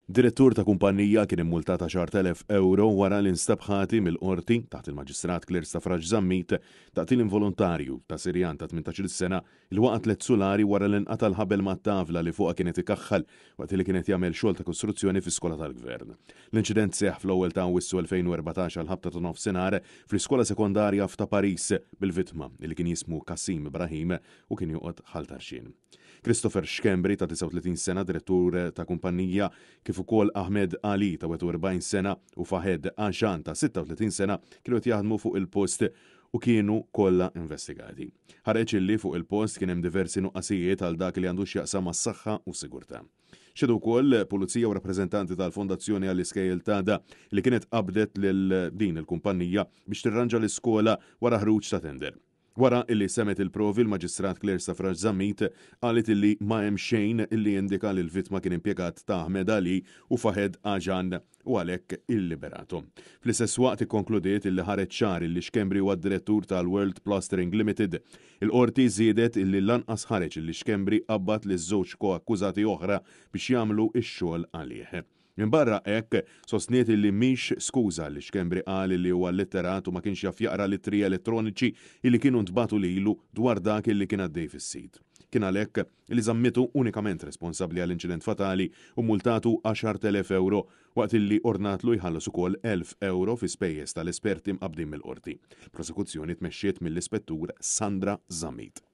Direttur ta' kumpanija kien immultat 10,000 ewro wara li nstab ħati mill-Qorti, taħt il-Maġistrat Claire Stafrace Zammit, ta' qtil involontarju ta' Sirjan ta' 18-il sena li waqa' tlett sulari wara li nqata' l-ħabel mat-tavla li fuqha kien qed ikaħħal waqt li kien qed jagħmel xogħol ta' kostruzzjoni fi skola tal-Gvern. L-inċident seħħ fl-ewwel ta' Awwissu 2014 għall-ħabta ta' nofsinhar fl-iskola sekondarja f'ta' Paris bil-vittma li kien jismu Kassim Ibrahim u kien joqgħod Ħal Tarxien. Christopher Schembri ta' 39 sena, direttur ta' kumpannija, kif ukoll Ahmed Ali ta' 41 sena u Fahed Ashan ta' 36 sena kienu qed jaħdmu fuq il-post u kienu kollha investigati. Ħareġ illi fuq il-post kien hemm diversi nuqqasijiet għal dak li għandu x'jaqsam mas-saħħa u s-sigurtà. Xehdu wkoll pulizija u rappreżentanti tal-Fondazzjoni għall-Iskejjel t'Għada li kienet qabdet lil din il-kumpannija biex tirranġa l-iskola wara ħruġ ta' tender. Wara illi semgħet il-provi l-Maġistrat Claire Stafrace Zammit qalet illi ma hemm xejn illi jindika li l-vittma kien impjegat ta' Ahmed Ali u Fahed Ajan u għalhekk illiberathom. Fl-istess waqt ikkonkludiet illi ħareġ ċar illi Schembri huwa d-direttur tal-World Plastering Limited. Il-Qorti żiedet illi lanqas ħareġ illi Schembri qabbad liż-żewġ ko-akkużati oħra biex jagħmlu x-xogħol għalih. Minbarra hekk, sostniet illi mhix skuża li Schembri qal illi huwa allitterat u ma kienx jaf jaqra l-ittri elettroniċi illi kienu ntbagħtu lilu dwar dak illi kien għaddej fis-sit. Kien għalhekk li żammitu unikament responsabbli għall-inċident fatali u mmultatu 10,000 ewro waqt illi ordnatlu jħallas ukoll 1,000 ewro fi spejjeż tal-esperti mqabbdin mill-Qorti. Il-prosekuzzjoni tmexxiet mill-Ispettur Sandra Zammit.